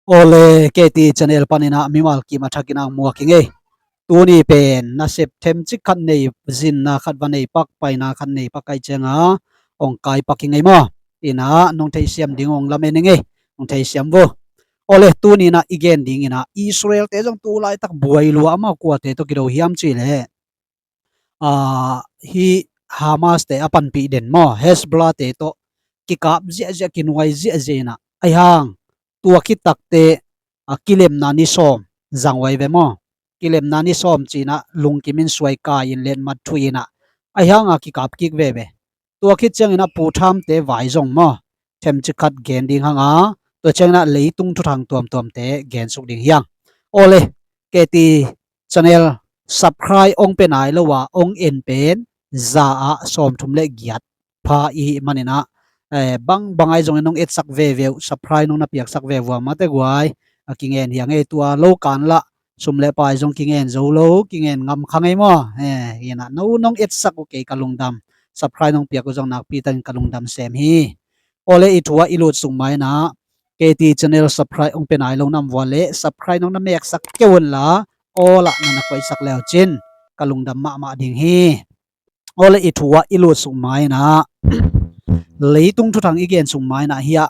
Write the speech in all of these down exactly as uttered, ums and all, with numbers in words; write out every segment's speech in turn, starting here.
Awle, K T channel panin ah mimal kim a thakin ang muak hi ngei. Tuni pen nasep themcik khat nei, zinna khat va nei pak, paina khat nei pak kai cianga ong kai pak hi ngei maw. Ina nong theisiam ding ong lamen hi ngei. Nong theisiam vo. Awle, tuni na i gen ding ina Israel te zong tu laitak buai lua, ama kuate tawh kido hiam ci le, a, hi Hamas te a panpih den maw, Hezbollah te tawh kikap ziahziah, kinuai ziahziah ina, ahi hang tua khit takte, a, kilemna ni sawm zang huai ve maw. Kilemna ni sawm cina lungkimin suai kai in letmat thu ina, ahi hanga kikap kik veve. Tua khit ciangin a Pu Tham te vai zong maw, themcik khat gen ding hanga, tua ciangin a leitung thuthang tuamtuamte gen suk ding hiang. Awle, K T channel subscribe ong pe nai lo a ong en pen za ah sawmthum le giat pha i hih manin ah, eh, bang bang ahi zongin nong etsak veve uh, subscribe nong na piaksak veve uh a mate guai, a kingen hiang ei, tua lo kan lah sum le pai zong kingen zo lo, kingen ngam kha ngei maw. Eh, ina no nong etsak uh kei ka lungdam, subscribe nong piak uh zong nakpi takin ka lungdam sem hi. Awle, i thu ah i lut suk ma ina, K T channel subscribe ong pe nai lo nam vua le subscribe nong na meksak kei un la, awla na na koihsak leu cin ka lungdam mahmah ding hi. Awle, i thu ah i lut suk ma ina, leitung thuthang i gen suk ma ina hiah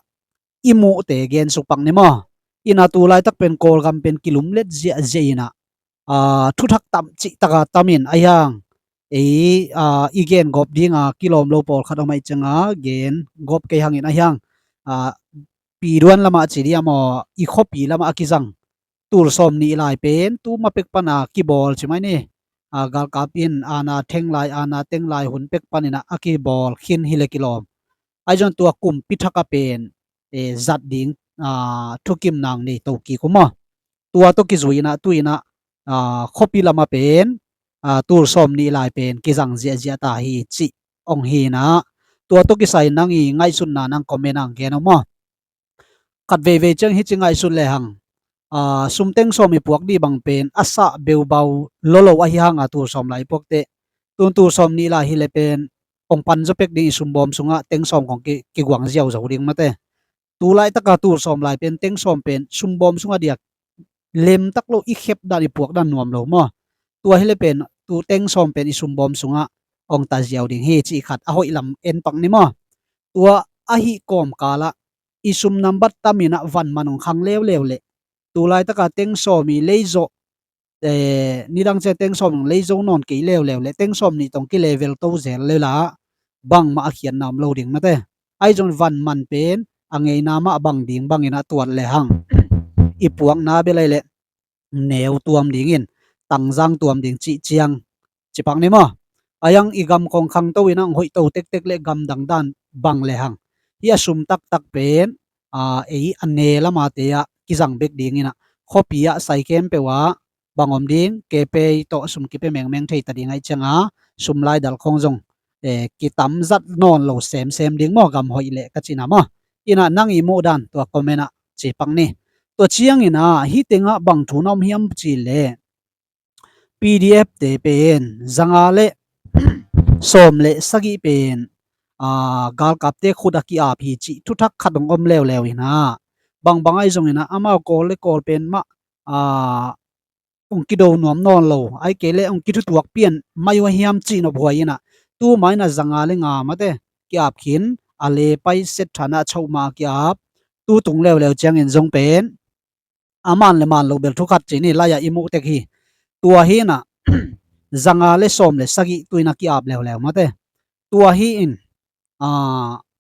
i muhte gen suk pak ni maw. Ina tu laitak pen Kawlgam pen kilumlet ziahziah ina, a, thuthak tam cih taka tamin ahi hang, ei, a, i gen gawp dinga kilawm lo pawlkhat om ahi cianga gen gawp kei hangin ahi hang, a, Piduan lamah ci dia maw, i khuapi lamah a kizang tul sawm nih lai pen tu ma pek pana kibawl ci mai ni. A, galkap in ana theng lai, ana teng lai hun pek panina a kibawl khin hi le kilawm. Ahi zong tua kumpi thaka pen, e, zat ding, a, thukim nang nei to kik uh maw. Tua tawh kizui ina tu ina, a, khuapi lama pen, a, tul sawm nih lai pen kizang ziahziah ta hi cih ong hi ina. Tua tawh kisai nang i ngaihsutna nang comment ang gen uh maw. Khat veivei ciang hici ngaihsut lehang, a, sum teng sawm i puak dih bang pen a sah beubau lolo ahi hanga tul sawm lai i puak teh. Tun tul sawm nih lai hi le pen ong pan zaw pek ding, i sumbawm sungah teng sawm kong ki, kiguang ziau zo ding mate. Tu laitaka tul sawm lai pen teng sawm pen sumbawm sungah diak lemtak lo, i khep dan, i puak dan nuam lo maw. Tua hi le pen tu teng sawm pen i sumbawm sungah ong ta ziau ding hi cih khat a hoih lam en pak ni maw. Tua ahi kawmkalah i sum nambat taminah van man ong khang leuleu leh tu laitaka teng sawm i leizawh, eh, nidang ciang teng sawm ong leizo nawn kei leuleu leh teng sawm nih tawh ong kilevel to zel leula bangmah a khiatna om lo ding mate. Ahi zong van man pen a ngeina mah bang ding bangin a tuat lehang i puakna bel ahi leh neu tuam dingin, tangzang tuam ding cih ciang ci pak ni maw. Ahi hang i gam kong khangto in a ong hoihto tektek le gamdang dan bang lehang hi a sum taktak pen, a, ei a ne lamate ah kizang bek dingin a khuapi ah sai khempeuh ah bang om ding, kepei tawh sum kipia mengmeng thei ta ding ahi cianga sum laidal khong zong, eh, kitam zat nawn lo semsem ding maw, gam hoih leh ka cina maw. Ina nang i muh dan tua comment ah ci pak ni. Tua ciangin a hih tengah bang thu na om hiam ci leh P D F te pen zanga le sawm le sagih pen, a, galkapte khut a ki-ap hi cih thuthak khat ong om leuleu ina, bangbang ahi zongin a amau Kawl le Kawl pen mah, a, ong kido nuam nawn lo, ahi kei le ong kithutuak pian mai uh a hiam cih nophuai ina, tu ma ina zanga le nga mate ki-ap khin, a le pai set thana a chauh ma a ki-ap, tu tung leuleu ciangin zong pen a man le man lo bel thu khat ci ni, lai-ah i muh tek hi. Tua hi ina zanga le sawm le sagih tu ina ki-ap leuleu mate. Tua hi in, a,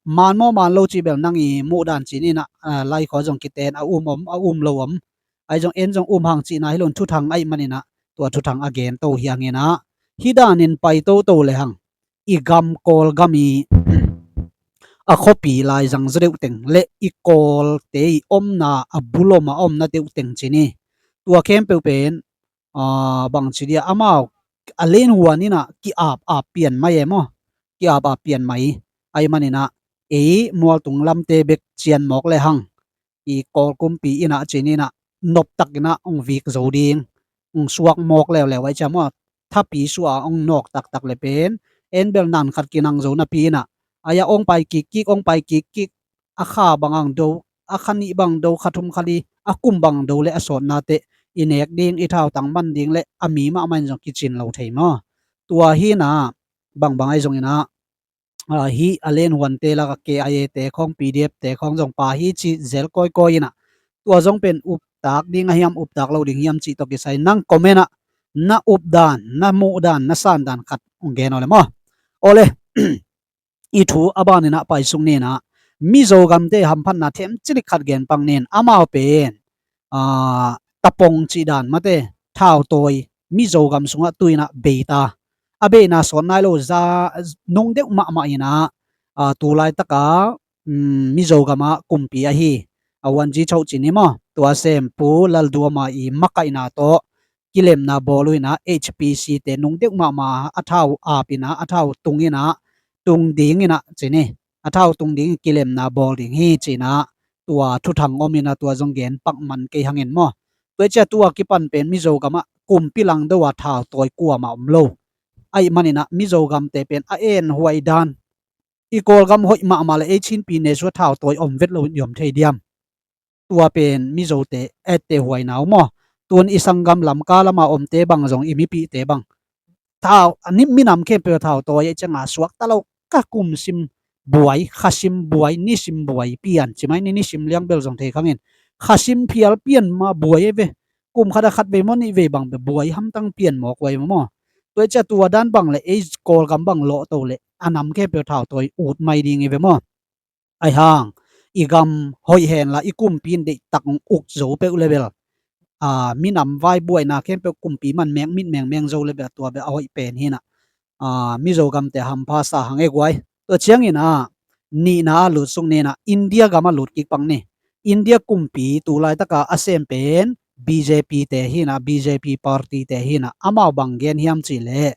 man maw man lo cih bel nang i muh dan ci ni ina, a, lai khua zong kiten a um om, a um lo om. Ahi zong en zong um hang cihna hi lo in thuthang ahi man ina tua thuthang a gen to hi hang ina, hih danin pai toto lehang i gam Kawlgam i a khuapi lai zang zaw deuh teng le i Kawlte i omna a bulom a omna deuh teng ci ni. Tua khempeuh pen, a, bang ci dia, amau a lenhuan ina ki-ap ap pian mai e maw. Ki-ap ap pian mai. Ahi man ina ei mualtung lamte bek cian mawk lehang i Kawl kumpi ina ci ni ina noptak ina ong vik zo ding, ong suak mawk leuleu ahi ciang maw, thapi suah a ong nawk taktak le pen en bel nan khat kinang zo napi ina, ahi a ong pai kikkik, ong pai kikkik, a kha bang ang do, a kha nih bang do, kha thum kha li, a kum bang do le a sawtna teh i nek ding, i thautang man ding le a mi mahmah in zong kicin lo thei maw? Tua hi inah bangbang ahi zongin ah, ah, hih a lenhuante lak a K I A te khawng, P D F te khawng zong pha hi ci zel kawikawi inah, tua zong pen uptak ding a hiam, uptak lo ding hiam cih tawh kisai nang comment ah na updan, na muhdan, na sandan khat hong gen aw le maw? Aw le, i thu a ban inah paisuk ni inah, Mizo gamte hamphatna themcilik khat gen pak ni in, amau pen, ah, tapong cih dan mate, thautawi Mizo gam sungah tu inah bei ta. A beina sawt nai lo, za nung deuh mahmah inah, ah, tu laitaka, um, Mizo gamah kumpi ahi a Wanji Cho ci ni maw, tua sem Pu Lalduama i makaihna tawh kilemna bawl uh inah H P C te nung deuh mahmah a thau ap inah, a thau tung inah, tung ding inah ci ni, a thau tung ding kilemna bawl ding hi ci inah, tua thuthang om inah tua zong gen pak man kei hangin maw? Tua i cia tua kipan pen Mizo gamah kumpi langdo a thautawi kuamah om lo. Ahih man inah Mizo gamte pen a enhuai dan, i Kawlgam hoih mahmah le ei Chinpi ne sua thautawi om vet lo i om thei diam? Tua pen Mizote etteh huaina uh maw? Tun i sanggam Lamka lama omte bang zong, i mipihte bang, thau, a ni minam khempeuh thautawi a i cianga suakta lo ka, kum sim buai, kha sim buai, ni sim buai pian, ci mai ni, ni sim liang bel zong thei khangin, kha sim phial pian ma buai e ve. Kum khat a khat vei maw, nih vei bang be buai hamtang pian mawk uai maw? Tua i cia tua dan bang le ei Kawlgam bang lawhto le a nam khempeuh thautawi ut mai ding i ve maw? Ahi hang i gam hoih henla i kumpi in deihtak uk zo peuh le bel, a, minam vai buaina khempeuh kumpi man mengmit mengmeng zo le bel tua bel a hoih pen hi inah, a, Mizo gamte hampha sa hang e guai. Tua ciangin ah nihna ah lutsuk ni inah India gamah lut kik pak ni. India kumpi tu laitaka a sem pen B J P te hi inah, B J P party te hi inah, amau bang gen hiam cih leh,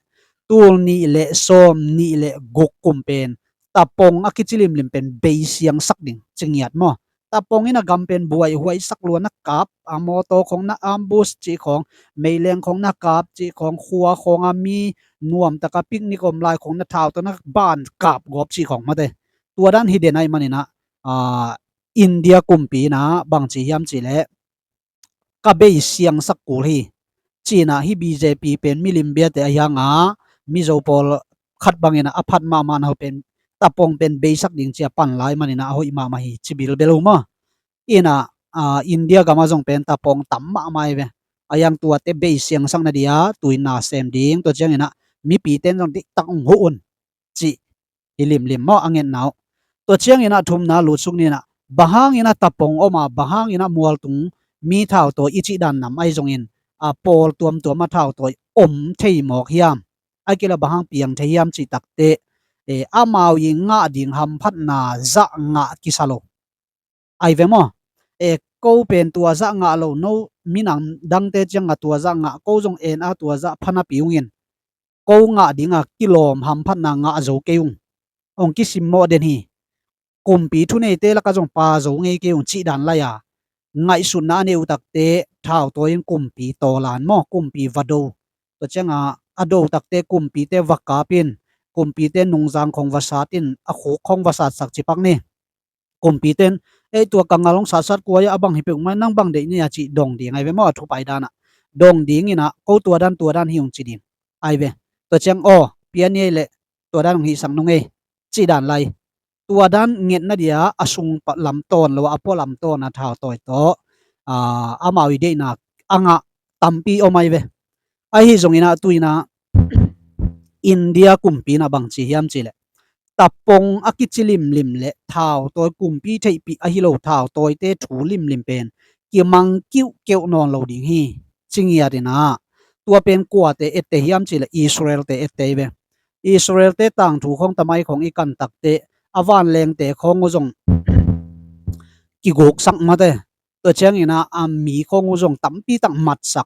tul nih le sawm nih le guk kum pen tapong a kici limlim pen bei siangsak ding ci ngiat maw? Tapong in a gam pen buaihuaisak lua, na kap, a mawtaw khawng na ambush cih khawng, meileng khawng na kap cih khawng, khua khawng a mi nuamtaka picnic om lai khawng na thau tawh na ban kap gawp cih khawng mate. Tua dan hi den ahih man inah, a, India kumpi inah bangci hiam cih leh, ka bei siangsak kul hi ci inah, hih B J P pen milim biate ahi hanga Mizo pawl khat bang inah a phat mahmah na pen, tapong pen beisak ding ci a pan lai man inah a hoih mahmah hi ci bilbel uh maw? Inah, a, India gamah zong pen tapong tam mahmah hi ve. Ahi hang tuate bei siangsak na dia tu in na sem ding, tua ciang inah mipite in zong diktak hong huh un cih hi limlim maw, a ngetna uh. Tua ciang inah thumna lutsuk ni inah, bang hang inah tapong om a, bang hang inah mualtung mi thautawi i cih dan nam ahi zongin, a, pawl tuamtuam a thautawi om thei mawk hiam? Ahih kei leh bang hang piang thei hiam cih takteh, e, amau i ngah ding hamphatna zah ngah kisa lo. Ahi ve maw? E, ko pen tua zah ngah lo, no minam dangte ciang a tua zah ngah, ko zong en a tua zah pha napi ung in, ko ngah ding a kilawm hamphatna ngah zo kei ung. Hong kisimmawh den hi. Kumpi thuneite lakah zong pha zo ngei kei ung cih dan lai a, ngaihsutna a nei uh takteh thautawi in kumpi tawlan maw, kumpi va do. Tua ciang a, a do takteh kumpite va kap in, kumpite nungzang khawng va sat in, a khuk khawng va satsak ci pak ni. Kumpite in, ei, tua ka ngal hong satsat kua a, a bang hi peuh mai, nang bang deih ni a cih dong ding ahi ve maw, a thupai dan ah. Dong ding inah, ko tua dan, tua dan hi ung ci ding ahi ve. Tua ciang, aw, pia ni ei leh, tua dan hong hihsak nung ei cih dan lai. Tua dan ngetna dia a sung lam tawn lo a, a pua lam tawn a thautawi tawh, a, amau i deihna a ngah tampi om ahi ve. Ahi zong inah tu inah India kumpi inah bangci hiam cih leh, tapong a kici limlim le thautawi, kumpi theihpih ahi lo thautawite thu limlim pen kimang kiuhkeuh nawn lo ding hi ci ngiat inah, tua pen kuate etteh hiam cih leh Israelte etteh hi ve. Israelte tangthu khawng, tamai khawng i kan takteh, a vanlengte khawng uh zong kiguksak mate. Tua ciang inah a mi khawng uh zong tampi tak matsak.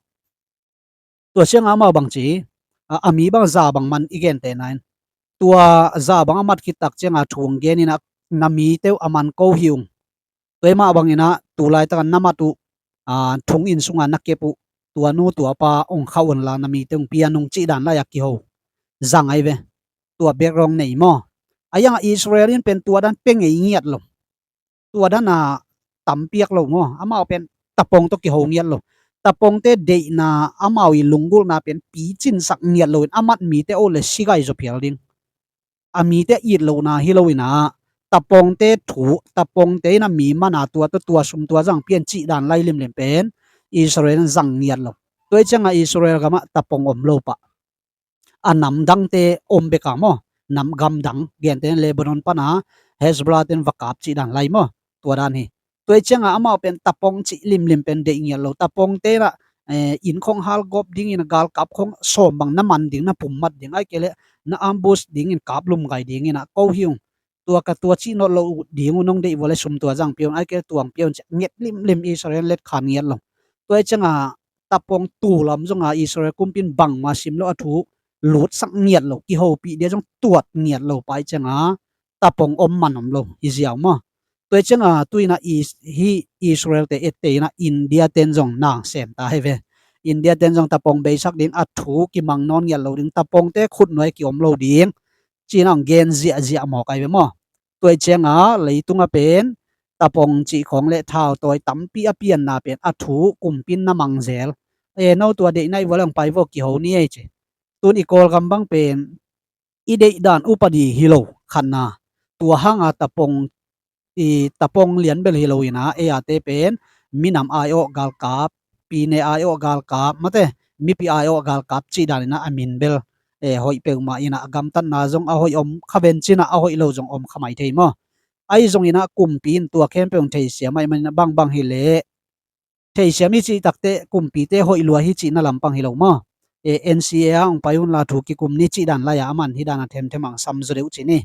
Tua ciang a amau bangci, a, a mi bang za bang man i gente na in, tua za bang a mat khit tak ciang a thu hong gen inah, na mite uh a man ko hi ung. Tua hi mah bang inah tu laitak a na mat uh, a, thong inn sung a na kep uh, tua nu tua pa hong khah un la, na mite hong pia un cih dan lai a kiho zang ahi ve. Tua background nei maw? Ahi hang a Israel in pen tua dan pia ngei ngiat lo. Tua dan a tam piak lo maw? Amau pen tapong tawh kiho ngiat lo. Tapongte deihna amau i lunggulhna pen picinsak ngiat loin a mat mite o le sigai zaw phial ding. A mite it lohna hi loinah tapongte thu, tapongte inah mi mana tua tawh tua sum tua zang pian cih dan lai limlim pen Israel in zang ngiat lo. Tua i ciangah Israel gamah tapong om lo pah. A namdangte om beka maw, nam gamdang, gentehna Lebanon pana Hezbollah ten va kap cih dan lai maw, tua dan hi. Tua i ciangah amau pen tapong cih limlim pen deih ngiat lo. Tapongte lah, eh, inn khong halgawp dingin a galkap khong sawm bang na man ding, na pummat ding, ai kei leh na ambush dingin kap lum gai dingin a ko hi ung. Tua ka tua cih nawt lo ding uh nong deih vua le sum tua zang pia un, ai kei leh tuang pia un cih nget limlim Israel let khan ngiat lo. Tua i ciangah tapong tulam zonga Israel kumpin bangma sim lo a thu lutsak ngiat lo, kihopih dia zong tuat ngiat lo pai ciangah tapong om man om lo hi ziau maw. Tua i ciangah tuinah hih Israel te ette inah India ten zong nang sem ta hi ve. India ten zong tapong beisak ding a thu kimang nawn ngiat lo ding, tapongte khutnuai kiom lo ding. Cinah gen ziahziah mawk ai ve maw. Tua i ciangah leitungah pen tapong cih khawng le thau tawi tampi a pianna pen a thu kumpin na mangzel. E no tua deihna i vua le hong pai vua kiho ni ei ci. Tun i Kawlgam bang pen i deihdan upadi hi lo khatna. Tua hanga tapong i tapong lian bel hi loinah ei ate pen minam aiawh galkap, pine aiawh galkap, mate mipi aiawh galkap cih daninah a min bel e hoih peuhmah inah a gamtatna zong a hoih om kha ven cinah a hoih lo zong om kha mai thei maw. Ahi zonginah kumpi in tua khempeuh theisiam aih maninah bangbang hileh theisiam hi cih takteh kumpite hoih lua hi cihna lampang hi lo maw. E, N C A a hong pai unla thu kikum ni cih dan lai-a aman hi dana themthem ang sam zaw deuh cih ni.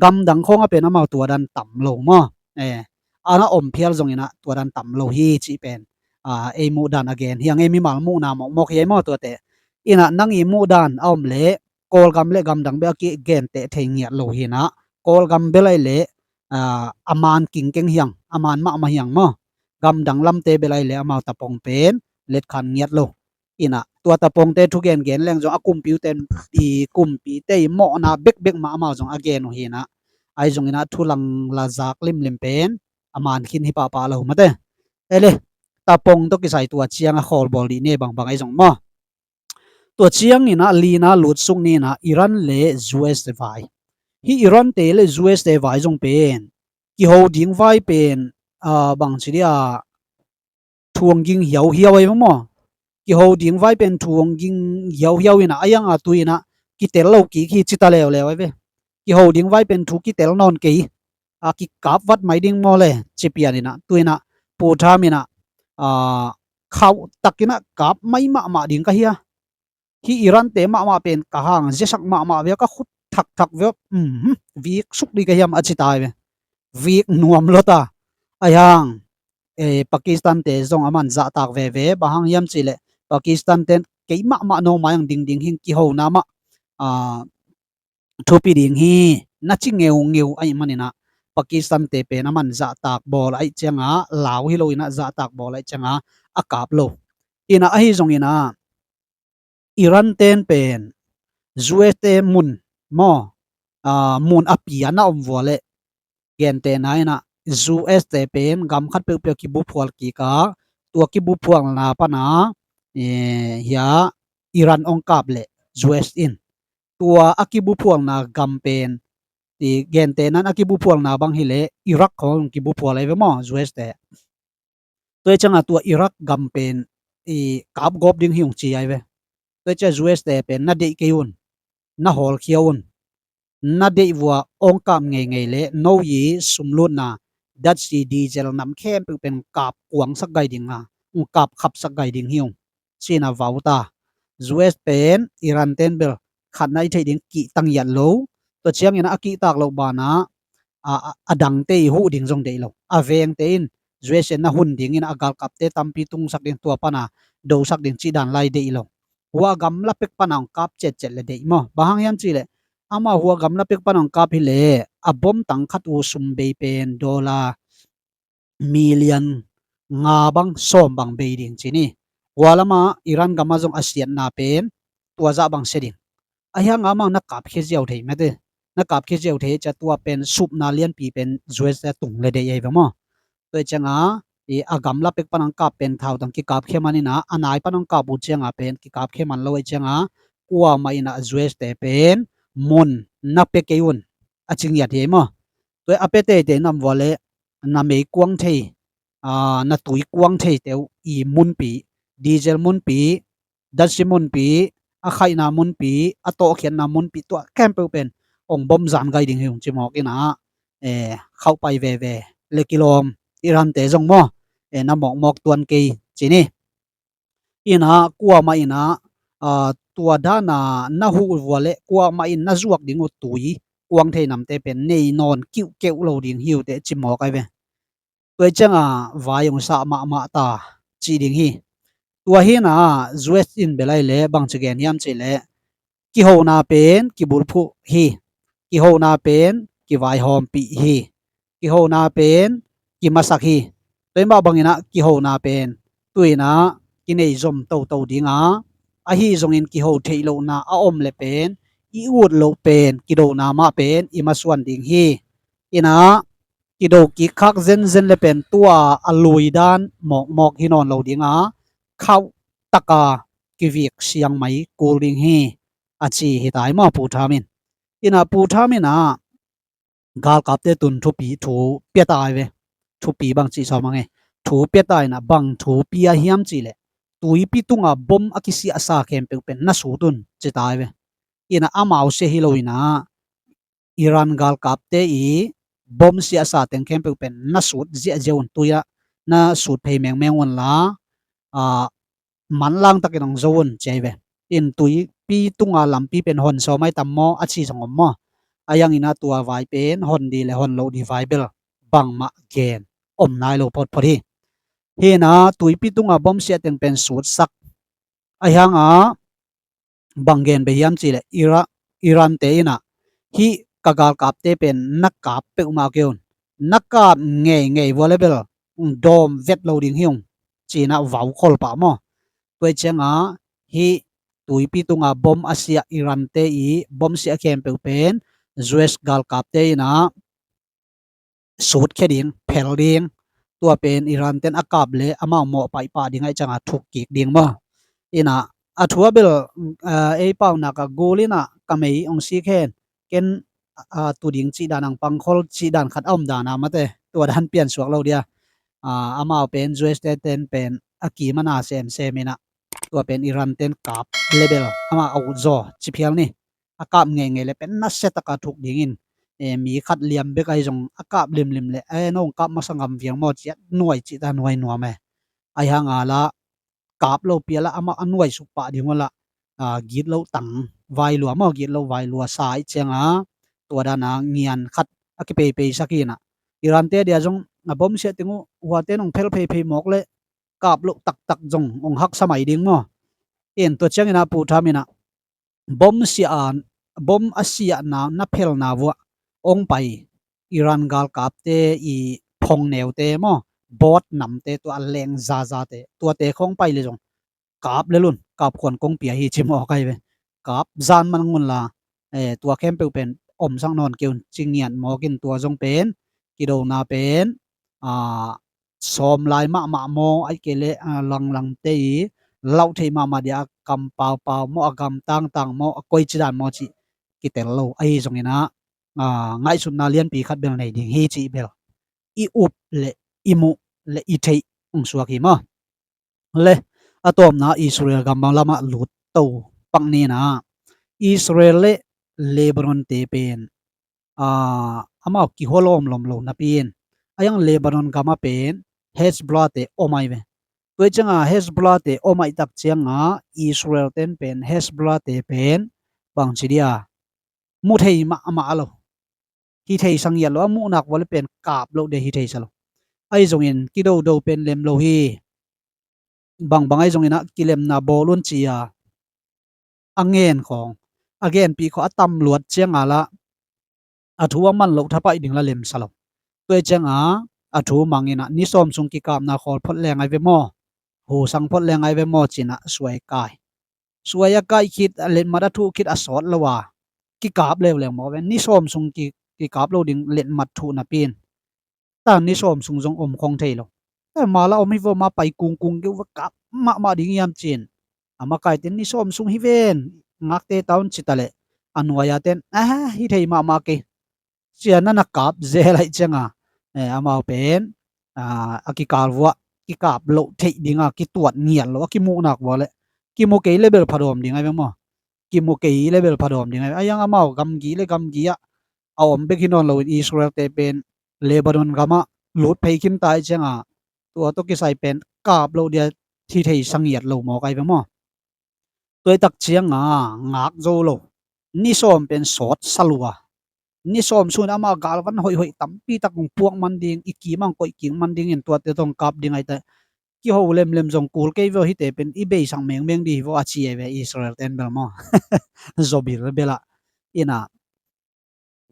Gamdang khawngah pen amau tua dan tam lo maw. E, ana om phial zonginah tua dan tam lo hi cih pen a, ei muhdan a gen hi ang. Ei mimal muhna mawkmawk hi ei maw tuate. Inah nang i muhdan a om leh Kawlgam le gamdang bel a kigenteh thei ngiat lo hinah, Kawlgam bel ai leh a, a man kingkeng hiang, a man mahmah hiang maw. Gamdang lamte bel ai leh amau tapong pen letkhan ngiat lo. Inah tua tapongte thugen gen leng zong a kumpi uten i kumpite i mawhna bekbek mah amau zong a gen uh hinah. Ahi zonginah thulang la zak limlim pen a man khin hi pahpah lo mate. Ele, tapong tawh kisai tua ciang a khawlbawl dih ne bangbang ahi zong maw. Tua cianginah lina lutsuk ninah Iran le U S te vai. Hih Iran te le U S te vai zong pen kiho ding vai pen a, bangci dia thu hong ging hiauhiau ahi maw. Kiho ding vai pen thu hong ging hiauhiau inah a yanga tuinah kitel lo kik hi cita leuleu ahi ve. Kiho ding vai pen thu kitel nawn kei a kikap vat mai ding maw le ci pianinah tuinah Pu Trump inah a, khauh takinah kap mai mahmah ding ka hia. Hih Iran te mahmah pen ka hang ziasak mahmah via ka khut thakthak via, um, vik suk dih ka hiam a ci tai ve. Vik nuam lota. Ahi hang e, Pakistan te zong aman zahtak veve, bang hang hiam cihleh Pakistan ten kei mahmah no mai ang dingding hing kihona mah a, thupi ding hi na ci ngeungeu aih maninah Pakistan te pen aman zahtak bawl aih cianga lau hi loinah zahtak bawl aih cianga a kap lo. Inah ahi zonginah Iran ten pen U S te mun maw a, mun a pia na om vua leh gentehna inah U S te pen gam khat peuhpeuh kibuphual kika tua kibuphualna pana e, hia Iran ong kap leh U S in tua a kibuphualna gam pen i gentehna in a kibuphualna bang hileh Iraq khong kibuphual ahi ve maw U S te. Tua i ciangah tua Iraq gam pen i kapgawp ding hi ung ci ahi ve. Tua i ciah U S te pen na deih kei un, na hawlkhia un, na deih vua ong kap ngeingei le no i sumlutna datsi diesel nam khempeuh pen kap kuangsak gai ding a, ung kap khapsak gai ding hi ung. Cina vau ta. U S pen Iran ten bel khatna i theih ding kihta ngiat lo. Tua ciangin a kihtak loh banah a, a, a dangte i huh ding zong deih lo. A vengte in U S na hun dingin a galkapte tampi tungsak ding tua pana dosak ding cih dan lai deih lo. Hua gamla pek pana hong kap cetcet le deih maw. Bang hang hiam cihleh ama hua gamla pek pana hong kap hileh a bom tang khat uh sum bei pen dollar million nga bang sawm bang bei ding ci ni. Hua lama Iran gama zong a siatna pen tua zah bang sia ding. Ahi hanga amau na kapkhia ziau thei mate. Na kapkhia ziau thei cia tua pen supna lianpi pen U S a tung le deih ahi ve maw. Tua i cianga i a gamla pek pan ang kap pen thautang kikap khe man ina, a nai pan ang kap uh cianga pen kikap khe man lo ahi cianga, kuamah ina U S te pen mun na pia kei un a ci ngiat hi ei maw. Tua a pia teitei nam vua le na mei kuang thei, a, na tui kuang thei teu i munpi, diesel munpi, datsi munpi, a khaihna munpi, a tawhkhiatna munpi, tua khempeuh pen ong bom zan gai ding hi ung ci mawk ina, eh, khauh pai veve le kilawm Iran te zong maw, eh, na mawkmawk tuan kei ci ni. Ina kuamah ina, ah, tua dana na huh vua le kuamah in na zuak ding uh tui kuang thei namte pen nei nawn kiuhkeuh lo ding hi uh teh ci mawk ai ve. Tua i cianga vai ong sah mahmah ta cih ding hi. Tua hina U S in belai le bangci gen hiam cih le, kihona pen kibulphuh hi, kihona pen kivaihawmpih hi, kihona pen kimasak hi. Tua i mah bangina kihona pen tuina kinei zom toto dinga, ahi zongin kiho theih lohna a om le pen i ut loh pen kidona mah pen i masuan ding hi. Ina kido kik khak zenzen le pen tua a lui dan mawkmawk hi nawn lo dinga, khauh taka kivik siang mai kul ding hi a ci hi tai maw Pu Tham in. Ina Pu Tham ina galkapte tun thupi thu pia tai ve. Thupi bang cih sawm ang e. Thu pia tai ina bang thu pia hiam cih le, tuipi tunga bom a kisiahsa khempeuh pen na sut un ci tai ve. Ina amau sia hi lo ina Iran galkapte i bom siahsa teng khempeuh pen na sut ziahziah un, tuia na sut phei mengmeng un la, a, manlang takin hong zo un ci ai ve. In tuipi tunga lampi pen hon sawm ai tam maw a ci zong om maw. A iangina tua vai pen hon di le hon loh di vai bel bangmah gen om nai lo photphot hi. Hina tuipi tunga bom siah teng pen sutsak a hianga bang gen beh hiam cih le Ira-, Iran te ina hih ka galkapte pen na kap peuhmah kei un, na kap ngeingei vua le bel dawm vet lo ding hi ung ci ina vau khol pah maw. Tua i cianga hih tuipi tunga bom a siah Iran te i bom siah khempeuh pen U S galkapte ina sutkhia ding, phel ding, tua pen Iran ten a kap le amau mawh paihpah ding aih cianga thuk kik ding maw. Ina a thu a bel, a, ei paunak a gul ina ka mei ong sik hen, ken, a, tu ding cih dan ang pangkhol cih dan khat a om dana mate, tua dan piansuak lo dia. A, amau pen U S te ten pen a kimana semsem ina tua pen Iran ten kap le bel amau a utzaw ci phial ni. A kap ngeingei le pen nasia taka thuk dingin, e, mi khat liam bek ahi zong a kap limlim le, e, nong kap masa ngam viang maw ci a nuai cih ta nuai nuam e. Ahi hanga la kap lo piala amah a nuai suk pah ding uh la, a, gitloh tang vailua maw, gitloh vailua sa i cianga tua dana ngian khat a kipeipei sak hina. Iran te dia zong a bom siah teng uh huate nong phel pheiphei mawk le kap loh taktak zong ong haksa mai ding maw. In tua ciangina Pu Tham ina bom siah a, bom a siahna na phelna vuah ong pai Iran galkapte i phongneute maw, bawt namte tua a leng zazate tuate khong pai le zong kap lel un, kap khuan kong pia hi ci mawk ai ve. Kap zan man ngun la, e, tua khempeuh pen omsak nawn kei un ci ngiat mawk in tua zong pen kidona pen, a, sawm lai mahmah maw, aih kei le, a, langlangte i lauh theih mahmah dia a kam paupau maw, a gam tangtang maw, a koici dan maw cih kitel lo ahi zongina, a, ngaihsutna lianpi khat bel nei ding hi cih bel i up le i muh le i theih ong suak hi maw. Le a tawpna Israel gam lamah lut to pak nina, Israel le Lebanon te pen, a, amau kiholawm lawm lo napi in a iang Lebanon gama pen Hezbollah te om ai ve. Tua i cianga Hezbollah te om aih tak cianga Israel ten pen Hezbollah te pen bangci dia mu thei mahmah lo, hi thei sangiat lo, a muhnak vua le pen kap loh dia hi thei sa lo. Ahi zongin kidodo pen lem lo hi. Bangbang ahi zongin a kilemna bawl un ci a, a ngen khawng, a genpih khawng a tam luat cianga la a thu a man loh thapaih ding la lemsa lo. Tua i cianga a thu mangina ni sawm sung kikapna khawl phot leng ai ve maw, husang phot leng ai ve maw cina suai kai. Suai a kai khit, a letmat a thuh khit a sawt lo a kikap leuleu maw ve, ni sawm sung ki, kikap lo ding letmat thuh napi in ta ni sawm sung zong om khong thei lo. Eh, ma la om hi vo, ma pai kungkung kei uh va kap mahmah ding hiam ci-in. A makaite in ni sawm sung hi ven, ngakte ta un ci ta leh, a nuai-a ten, ah, hi thei mahmah kei. Sia na na kap zel ahih cianga, eh, amau pen, ah, a kikal vuah kikap loh theih dinga kituat ngiat lo a kimuh nak vua leh, kimu kei leh bel phadawm ding ahi ve maw. Kimu kei leh bel phadawm ding ahi ve. Ahi hang amau gamgi leh gamgi ah a om bek hi nawn loin Israel-te pen Lebanon gamah lut phei khin ta ahih cianga, tua tawh kisai pen kap loh dia hi thei sa ngiat lo mawk ahi ve maw. Tua hi tak cianga ngak zo lo. Ni sawm pen sawt sa lua. Ni sawm sung amau galvan hoihhoih tampi tak hong puak man ding, i kim ah hong koih kik man dingin tuate tawh hong kap ding ahi ta. Kiho lemlem zong kul kei ve aw, hihte pen i beisak mengmeng ding hi vo a ci ahi ve Israel-te in bel maw. Zaw bilbel ah. Ina,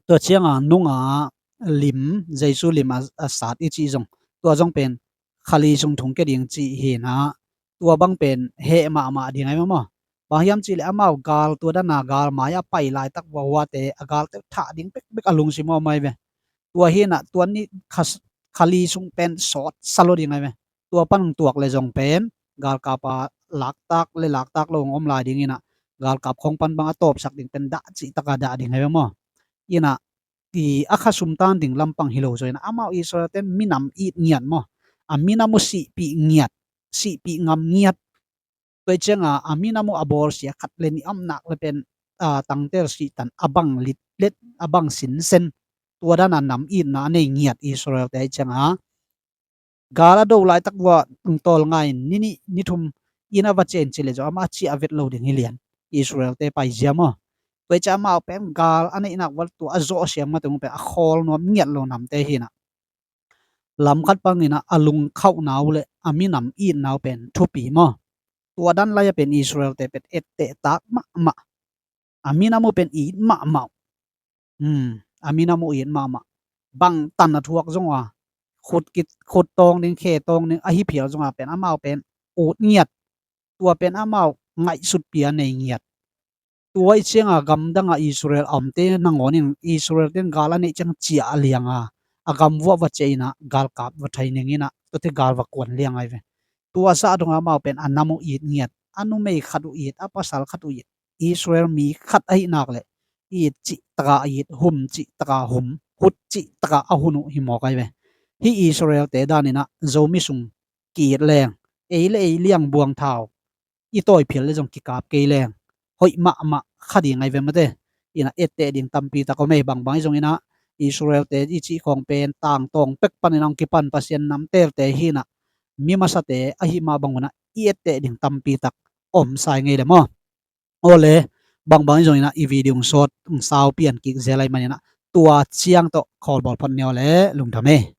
tua cianga nunga lim, Jesu lim a, a sat i cih zong, tua zong pen kha li sung thong kia ding cih hi-in ah, tua bang pen heh mahmah ding ahi ve maw. Bang hiam cih leh amau gal, tua dana gal mai-ah a pai laitak vuahuate a galte thah ding bekbek a lungsim a om ahi ve. Tua hi-in ah tua ni kha, kha li sung pen sawt sa lua ding ahi ve. Tua pan hong tuak leh zong pen galkap a laktak leh laktak lo hong om lai ding in ah, galkap khong pan bang a tawpsak ding pen dah cih taka dah ding ahi ve maw. Ina, i a kha sumtan ding lampang hi lo zaw in ah, amau Israel-te in minam it ngiat maw. A minam uh sihpih ngiat, sihpih ngam ngiat. Tua hi cianga a minam uh a bawlsia khat leh nih om nak leh pen, ah, tangtel sihtan a bang litlet, a bang sinsen. Tua dana nam itna a nei ngiat Israel-te ahih cianga, gal a do laitak vuah hong tawlnga-in ni nih ni thum inn ah va ciah in ci leh zong amah a ciah vet lo ding hi lian. Israel-te paizia maw. Tua hi cianga amau pen gal a neih nak vuah tua a zawh siam mateng uh pen a khawl nuam ngiat lo namte hi-in ah, lam khat bangin ah a lungkhauhna uh leh a minam itna uh pen thupi maw. Tua dan lai-ah pen Israel-te pen etteh tak mahmah. A minam uh pen it mahmah uh. Hmm, a minam uh it mahmah. Bangtan a thuak zong a, khut kit, khut tawng ding, khe tawng ding ahi phial zong a pen amau pen ut ngiat. Tua pen amau ngaihsutpih a nei ngiat. Tua hi cianga gamdanga Israel a omte nangawn in Israel-te in gal a neih ciang ciah a lianga, a gam vuah va ciah in ah galkap va thai ning in ah, tuate gal va kuan liang ahi ve. Tua sah dong amau pen a nam uh it ngiat, a numei khat uh it, a pasal khat uh it, Israel mi khat ahih nak leh it cih taka it, hum cih taka hum, hut cih taka a hun uh hi mawk ahi ve. Hih Israel-te dan in ah Zomi sung ki-it leng, ei leh ei liang buang thau i tawi phial leh zong kikap kei leng hoih mahmah kha ding ahi ve mate. Ina, etteh ding tampi tak om ei, bangbang hi zong in ah Israel-te i cih khawng pen tangtawng pek panin ah hong kipan Pasian nam teelte hi-in ah, mi masate ahih mah bang un ah i etteh ding tampi tak om sa ing ei leh maw. Awle, bangbang hi zong in ah i video hong sawt, hong sau pian kik zel ahih manin ah tua ciang tawh khawlbawl phot ni aw leh, lungdam ei.